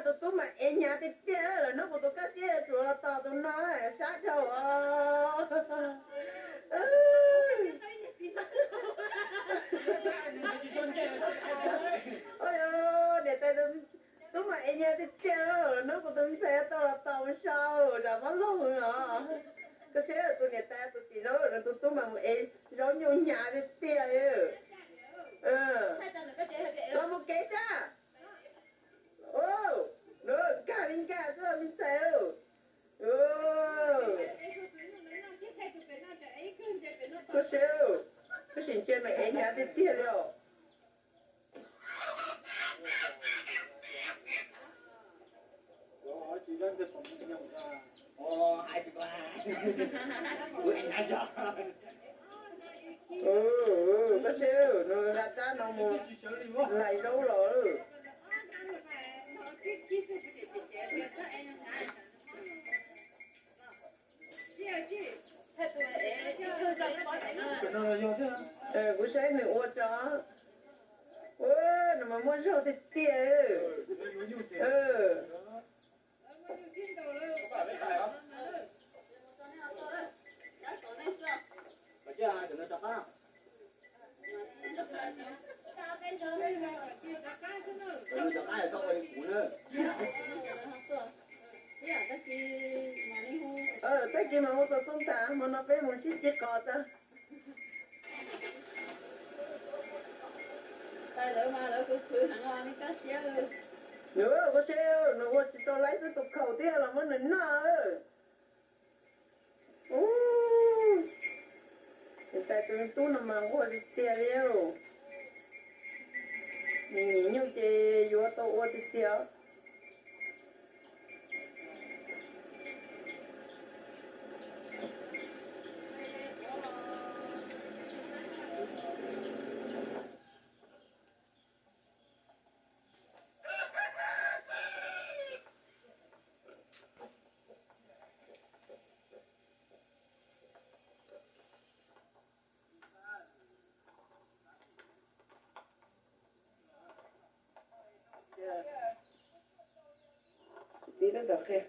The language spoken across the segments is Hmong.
Tus tub mas ev hnyav tiag tiag, lawv hnub kuv tus kaj siab tsuas los tos tus no sab dhau os. Niam tais tus tub mas ev hnyav tiag tiag, lawv hnub kuv tus ntxhais tau los tos mus so, zam mob laug os. Koj saib tus niam tais tus txiv zaub, tus tub mas mus ev zaub nyuj hnyav tiag tiag. Los mus kev sab. Nkag li nkag xwb me ntxhais. Koj saib, koj sim ntsia nws ev hnyav tiag tiag li os. Koj saib, nws hla rab no mus hlais zaub los. Kuv saib nws ua tso. Nws mas muaj zog tiag tiag. Tag kis mas hu tau tub ntag, hmo no peb mus sib ci qos tag. Nws ua tsis tau laib xwb, tus khaus thiab los muab nws noj. Niam tais tus tub no mas nquag tiag tiag li. Nws nyiam nyuj ces yuav tau ua tiag tiag. Tib lub tom qhia.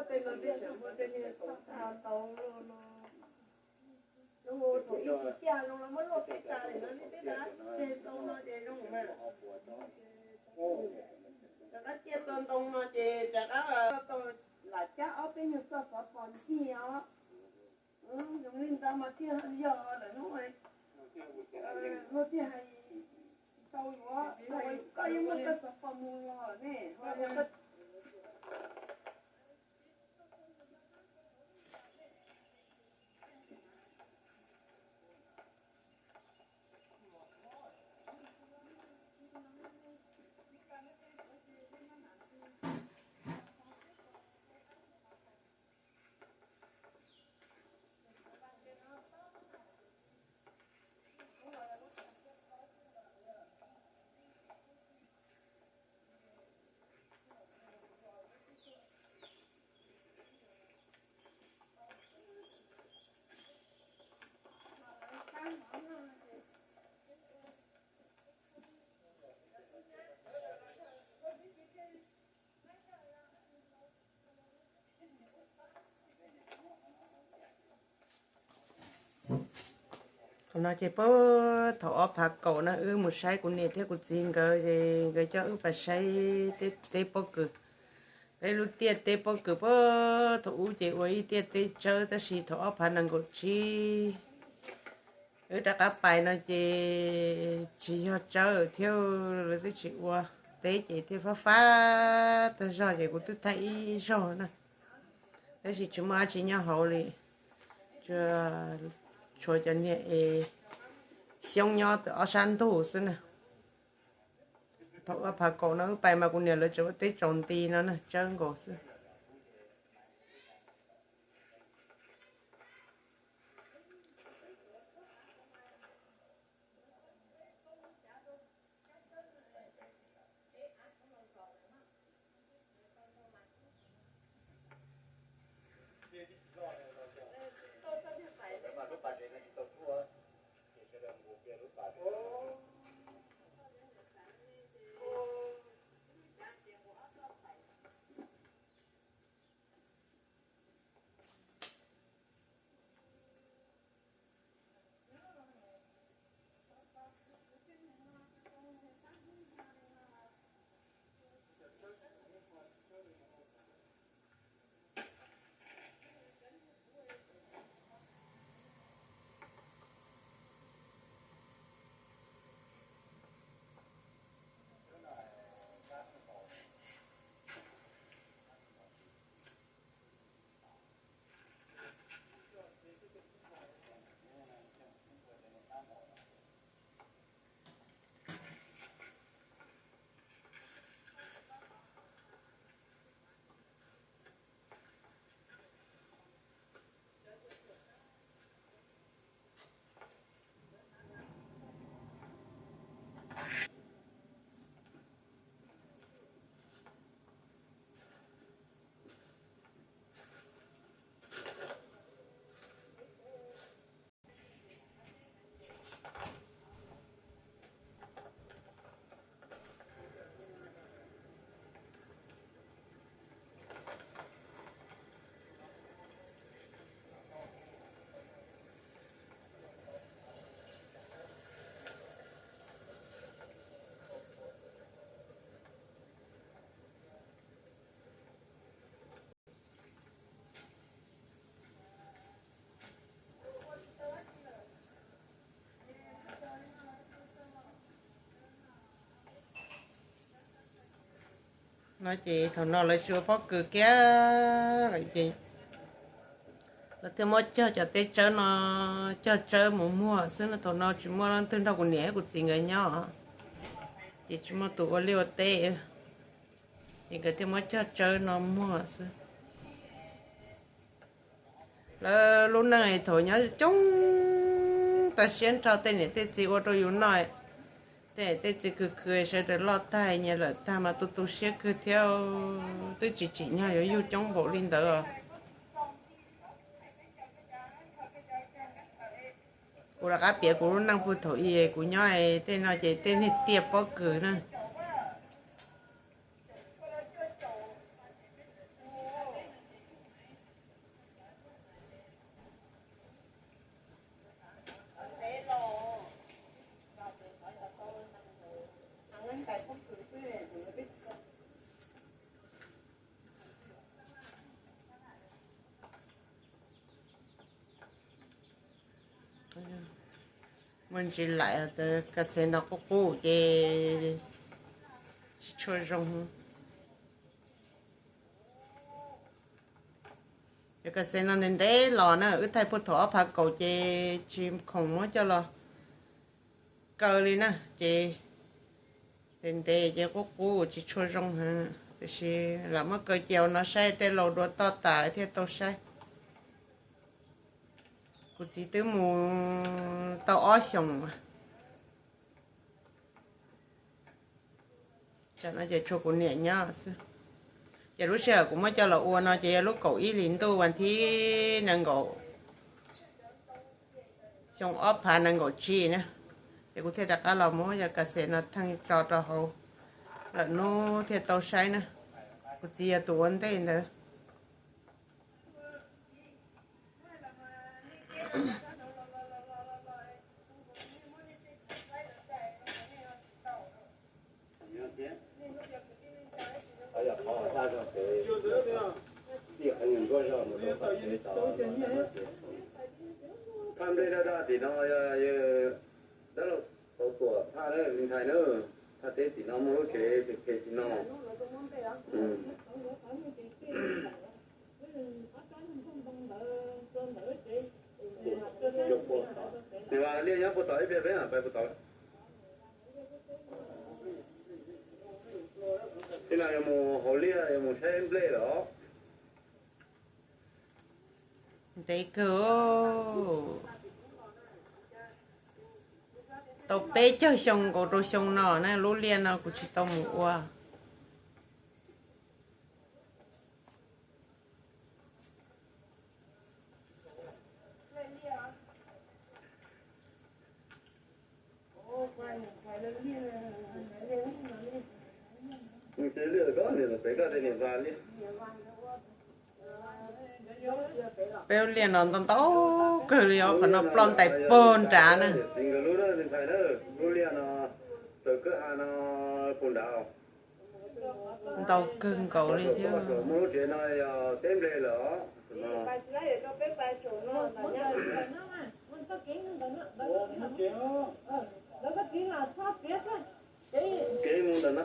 Tej no tej tseem muaj tej niag tau tag tau no. Thaum ib tsis ciaj zoo los muab luaj pem tas li no, nej peb rov qab tseg tau no ces zoo mas. Rov qab ciaj tau ntoo no ces rov qab tau lam cab ob peb nyuag txoj xov pos ncig os. Zoo li ntawd mas thiaj yog lawm hnub, hnub thiaj hais tsis tau yuav, koj yeej muaj txoj xov pos mus los ne. Qhov no ces puag thaum ob phav kaum na, wb mus saib kuv niam thiab kuv txiv nkawd, nkawd coj wb pais saib teb pob kws. Peb lub tiaj teb pob kws puag thaum ub ces ua ib tiaj teb tsawb, tab sis thaum ob phav nees nkaum tsib wb rov qab pais no ces tsis yog tsawb thiab, lawv twb tsis ua teb ces thiaj fab fab tag zog ces kuv twb thaij ib zaug na. Tab sis tsis muaj dab tsi nyob hauv li, tshuav cov niag es xyoob nyob ob sab ntug xwb na. Thaum ua phav kaum no wb pais mas kuv niam lawv tseem ua teb tsaus nti no na, tsawb nkaus xwb. No ces thaum no lawv tsis ua pob kws kiag lawm ces lawv thiaj muab cog cov teb tsawb no, cog tsawb mus muag xwb no. Thaum no tsis muaj leej twg nrog kuv niam kuv txiv nkawd nyob, ces tsis muaj tus ua liaj ua teb, ces nkawd thiaj muab cog tsawb no muag xwb. Lawv lub neej thaum nyob coob tas siab nrog tej niam tej txiv ua rau yus noj. Tej niam tej txiv khwv khwv sawv daws loj tag nyias lawm tag mas tu tu siab kawg thiab, twb tsis tsim nyog yuav yug coob npaum li ntawd os. Kuv rov qab piav kuv lub neej puag thaum ub kuv nyob tej no ces tej niag tiaj pob kws na. Muaj ntsis laim, kas xev no qub qub ces tsis tshua zoo. Cov kas xev no ntev ntev los na, wb thaij puag thaum ob phav kaum ces tsis khoom muab coj los kaw li na, ces ntev ntev ces qub qub tsis tshua zoo heev. Tiam sis lam muab kaw cia no saib tej laus dua toj tas thiaj tau saib. Kuv txiv twb mus tau ob xyoos. Tam no ces tshuav kuv niam nyob xwb. Ces lub sij hawm kuv muab coj los ua no ces yog lub kaum ib hlis ntuj vas thib nees nkaum, xyoo ob phav nees nkaum tsib na. Ces kuv thiaj rov qab los muab cov kas xev no theej tso rau hauv lawm hnub thiaj tau saib na. Kuv txiv yog tus ua ntej ntawd. Phaj nplej daj daj tim no, dab laug Tauv Tuam phaj na, li ntxhais na, phaj teb tim no muaj lub tsev phem phem tim no. Puag tom ib pliag peb pais puag tom. Tib no yuav mus hauv liaj yuav mus saib nplej lawm os. Ntev kawg, tau peb caug xyoo nkaus rau xyoo no na lub liaj no kuv tsis tau mus ua. Peb lub liaj no ntau ntau kawg li os, qhov no ploj ntais puag nrad na. Ntau kawg nkaus li thiab. Kev mus ntawm no.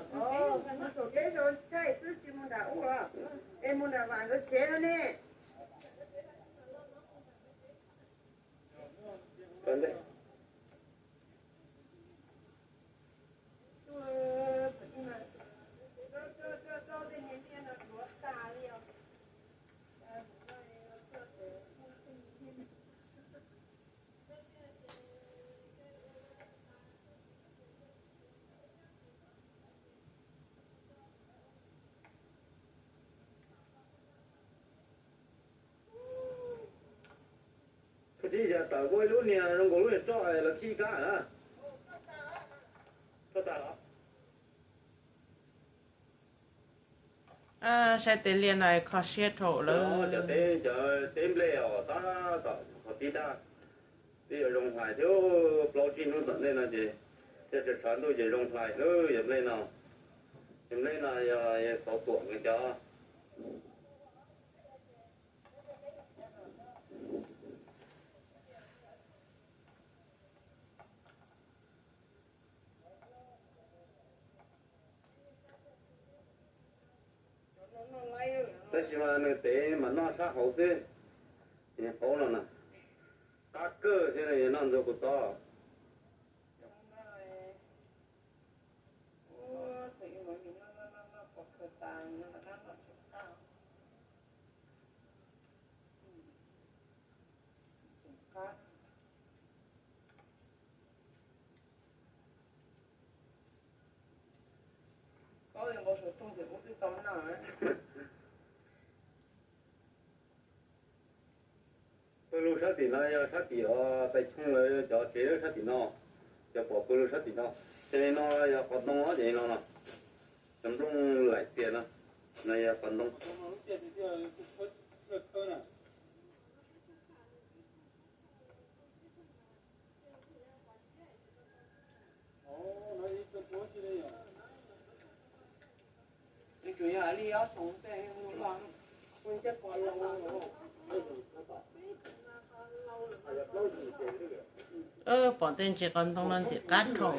Koj tsis yog tawm kuj ib lub niag zoo nkaus lub niag roj los khij kab na. Roj tas los? Saib tej liaj no kho siab dhau lawm. Cov teb, cov teb nplej os, tab tom qhov tib daj, twb yuav zoo hlais thiab, plaub tsib hnub tom ntej no ces thiaj tshav tshav ntuj ces zoo hlais lawm yog nplej no. Yog nplej no yog xauv tuam nws cov. Tab sis mas nws tev mas noj sab hauv xwb, qaub no na, qab kawg thiab noj ntxuag kuv txob. Pawg lug sab tim no yog sab tim os, tais choo lawv cov tsev lawm sab tim no, cov pom pawg lug sab tim no. Ces li no yog qhov ntoo ces li no no, cov nplooj laim txias no, no yog qhov ntoo. Pom tej ntsis qos ntoo no ntxim qab dhau.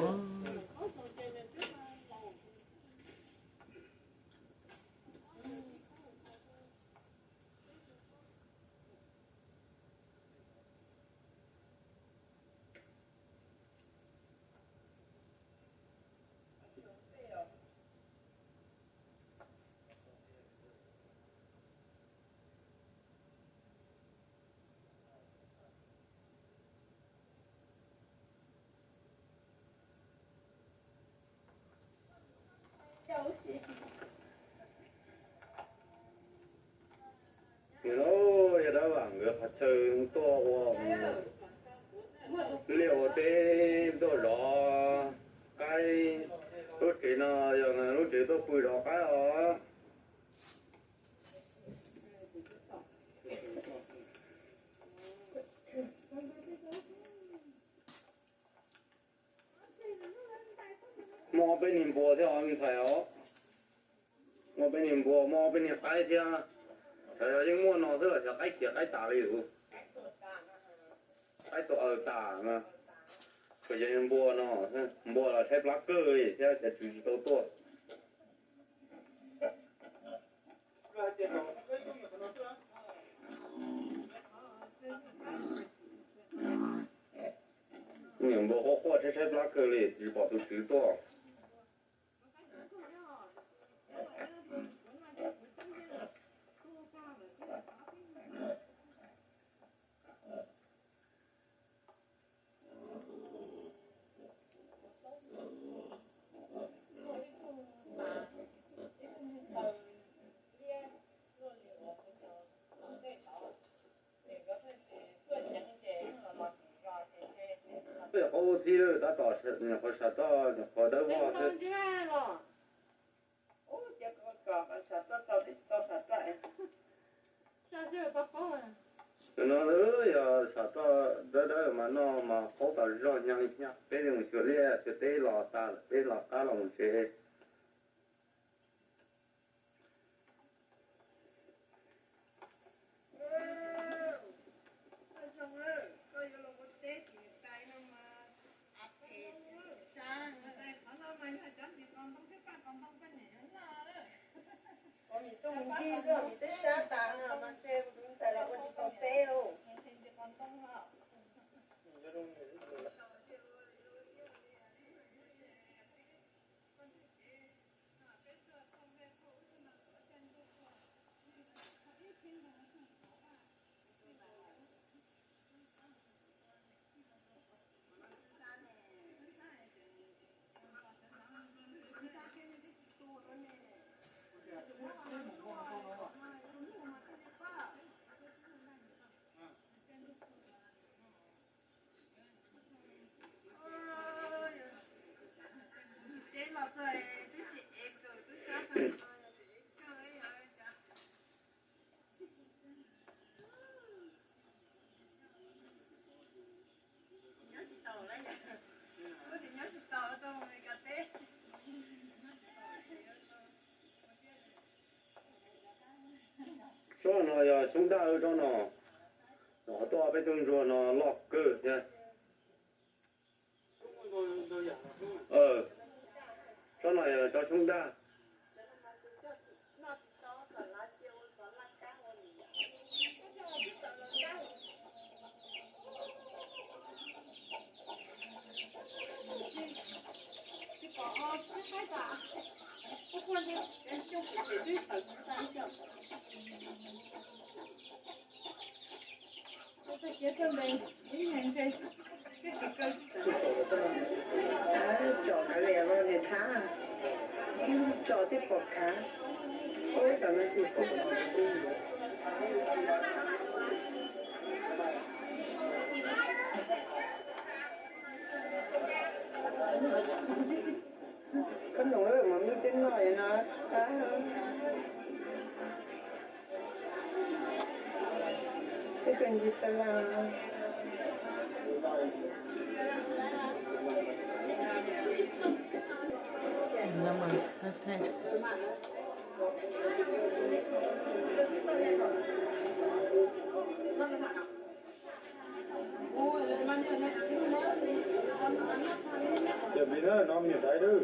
Yog dab vam nkawd qhov chaw tuaj ua liaj ua teb tuaj zov qaib. Lub tsev no yog lub tsev tuaj pw zov qaib os. Muaj ob peb niag npua thiab os ntxhais os. Muaj peb niag npua, muaj ob peb niag qaib thiab. Xyov yog yeej muaj no xwb los xyov qaib khiav qaib tas li lawm. Qaib tuaj aws tas na. Kuv yog npua no, npua los tshaib plab kawg li thiab cov tswv tsis tau tuaj. Plab kawg li, tsis pom tus tswv tuaj. Peb qhov ub xib lawm, tab tom nyuam qhuav sam toj nyuam qhuav dawb vog xwb. Tus no yog sam toj dawb dawb mas noj mas qaub tas zog nyag li nyag. Peb mus xyuas liaj xyuas teb los tas lawm, peb los qab los mus tsev. Ua mis tuj mis ncig, ua mis twb sab tas no mas ntshe kuv tus ntxhais los ua tsis tau teb lauj. Tsob no yog xyoob daj, tsob no, no tuaj peb tug ntsuag no loj kawg thiab. Tsob no yog tsob xyoob daj. Tsom kav liam los niam txhab, tsom twb pom kav, ub tam no tis pom. Koj nug mas mib twb noj no, twb kawg ncig tas lawm. Ces plis na, no me nyuam daiv lawm.